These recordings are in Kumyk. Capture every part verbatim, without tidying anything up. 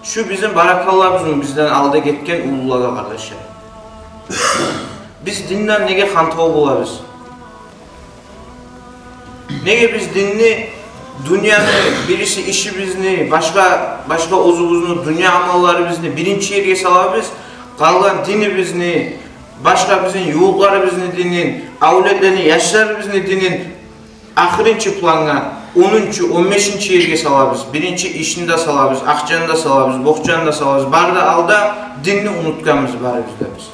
Шу бизин баракаллабыз бизден алда гетген уллулагъа, къардашлар. Биз динден неге хантав болабыз? Неге биз динни, дюньяны, бириси ишибизни, башгъа, башгъа оьзюбюзню дюнья амалларыбызны биринчи ерге салабыз, къалгъан динибизни, башгъа бизин ювукъларыбызны динин, авлетлени, яшларыбызны динин ахырынчы плангъа, онунчу, он бешинчи ерге салабыз. Биринчи ишни де салабыз, акъчаны да салабыз, бохчаны да салабыз. Бары да алда динни унутгъанбыз барыбыз да биз.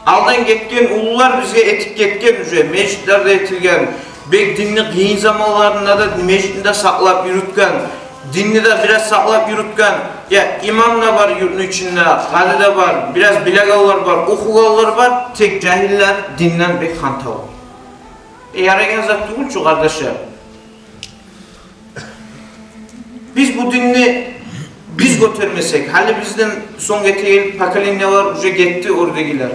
Алдан гетген уллулар бизге этип гетген, уже межитлер де этилген, бек динни къыйын заманларында да межитни де сакълап юрютген, динни де бираз сакълап юрютген. Я имам да бар юртну ичинде, къади де бар, бираз билегенлер бар, охугъанлар бар, тек жагьиллер динден бек хантав. Э, ярайгъан зат тюгюл чю, къардашлар. Биз бу динни биз гётермесек, гьали бизден сонг гетеген поколениялар уже гетди, оьрдегилер.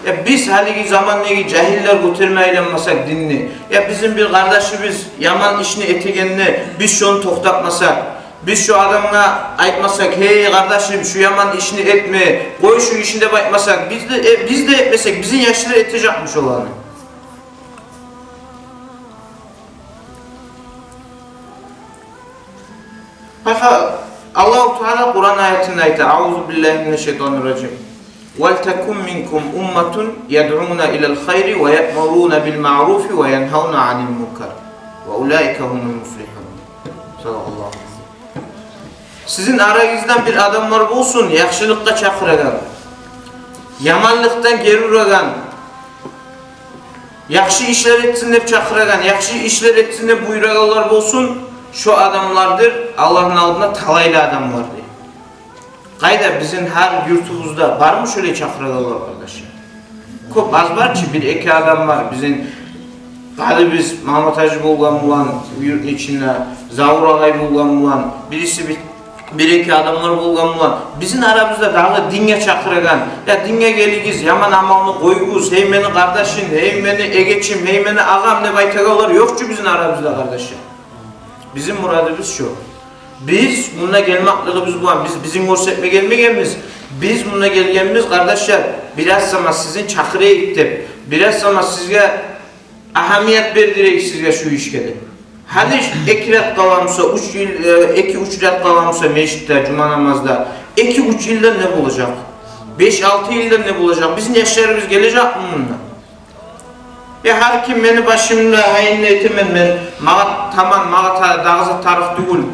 Я биз гьалиги замандагъы жагьиллер гётерме айланмасакъ динни, я бизин бир къардашыбыз яман ишни этегенде биз шону токътатмасакъ, биз шо адамгъа айтмасакъ: «Гьей, къардашым, шу яман ишни этме, къой шу ишни», — деп айтмасакъ, биз де, э, биз де этмесек, бизин яшлар этежекми шоланы? Бакъ, Аллагьу Таала Къуран аятында айта: «Аузу биллагьи минаш-шайтанир-ражим. Валтакун минкум умматун ядъуна илал хайри ва яъмуруна бил маъруфи ва янгьавна анил мункар. Ва улаика гьумул муфлихун». Садакъаллагьу. Сизин арагъыздан бир адамлар болсун яхшылыкъгъа чакъырагъан, яманлыкъдан гери урагъан, яхшы ишлер этсин деп чакъырагъан, яхшы ишлер этсин деп буюрагъанлар болсун. Шо адамлардыр Аллагьны алдында талайлы адамлар, дей. Къайда, бизин гьар юртубузда бармы шолай чакъырагъанлар, къардашлар? Кёп аз бар чы, бир-эки адам бар. Бизин къадибиз Магьаммат-гьажи болгъан булан, юртну ичинде Завур агъай болгъан булан, бириси бир, бир-эки адамлар болгъан булан. Бизин арабызда дагъы динге чакъырагъан, я динге гелигиз, яман амалны къоюгъуз, гьей мени къардашым, гьей мени эгечим, гьей мени агъам деп айтагъанлар ёкъ чу бизин арабызда, къардашлар. Бизин мурадыбыз шо. Биз мунда гелмеклигибиз булан, биз бизин гёрсетме гелмегенбиз. Биз мунда гелгенбиз, къардашлар, бираз сама сизин чакъырайыкъ деп, бираз сама сизге агьамият бердирейик сизге шу ишге деп. Гьали эки рат къала буса, уьч йыл, э, эки-уьч рат къала буса межитде жума намазда, эки-уьч йылдан не болажакъ? Беш-алты йылдан не болажакъ? Бизин яшларыбыз гележекми мунда? Э, гьар ким мени башымда гьайын этемен мен, магъа таман, магъа та-, дагъы зат тарыкъ тюгюл.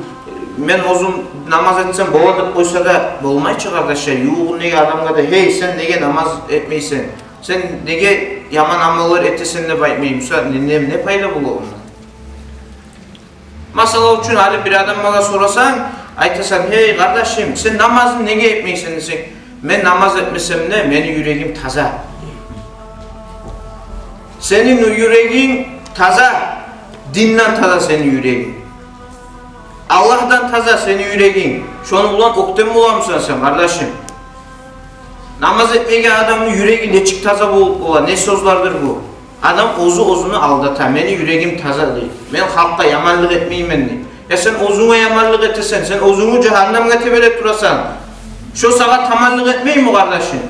Мен оьзюм намаз этсем бола деп къойса да болмай чы, къардашлар. Ювугъундагъы адамгъа да: «Гьей, сен неге намаз этмейсен? Сен неге яман амаллар этесен?» — деп айтмай буса, не, не, не пайда бола ондан? Масала учун, гьали бир адамгъа сорасанг, айтасан: «Гьей, къардашым, сен намазны неге этмейсен?» — десенг, «Мен намаз этмесем де, мени юрегим таза». Сени юрегинг таза, динден таза сени юрегинг. Аллагьдан таза сени юрегинг. Шону булан оьктем боламысан сен, къардашым? Намаз этмейген адамны юреги нечик таза болуп бола, не сёзлердир бу? Адам оьзю-оьзюн алдата: «Мени юрегим таза», — дей. «Мен халкъгъа яманлыкъ этмеймен», — дей. Я сен оьзюнге яманлыкъ этесен, сен оьзюнгню жагьаннемге теберетип турасан. Шо сагъа таманлыкъ этмейми, къардашым?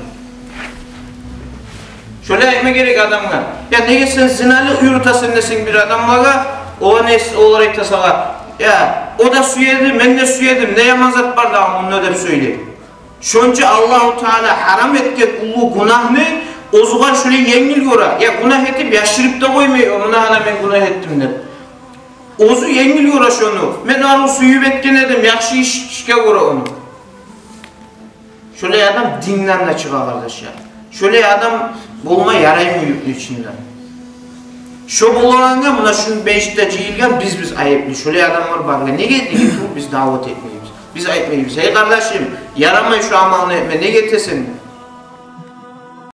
Шолай айтма герек адамгъа. Я неге сен зиналыкъ юрютесен десенг бир адамлагъа, олар не, олар айта сагъа: «Я, о да сюеди, мен де сюедим, не яман зат бар дагъы мунда?» — деп сёйлей. Шонча Аллагьу Таала гьарам этген уллу гюнагьны оьзюгер шолай енгил гёре. Я гюнагь этип яшырып да къоймай, о, муна гьана мен гюнагь этдим деп. Оьзю енгил гёре шону. Мен ону сююп этген эдим, яхшы иш, ишге гёре ону. Шолай адам динден де чыгъа, къардашлар. Шолай адам болма яраймы юртну ичинде? Шо болгъангъа муна шу межитде жыйылгъан биз, биз айыплы. Шолай адамлар баргъа неге, неге тюгюл биз даъват этмейбиз? Биз айтмайбыз: «Гьей, къардашым, ярамай шу амалны этме, неге этесен?»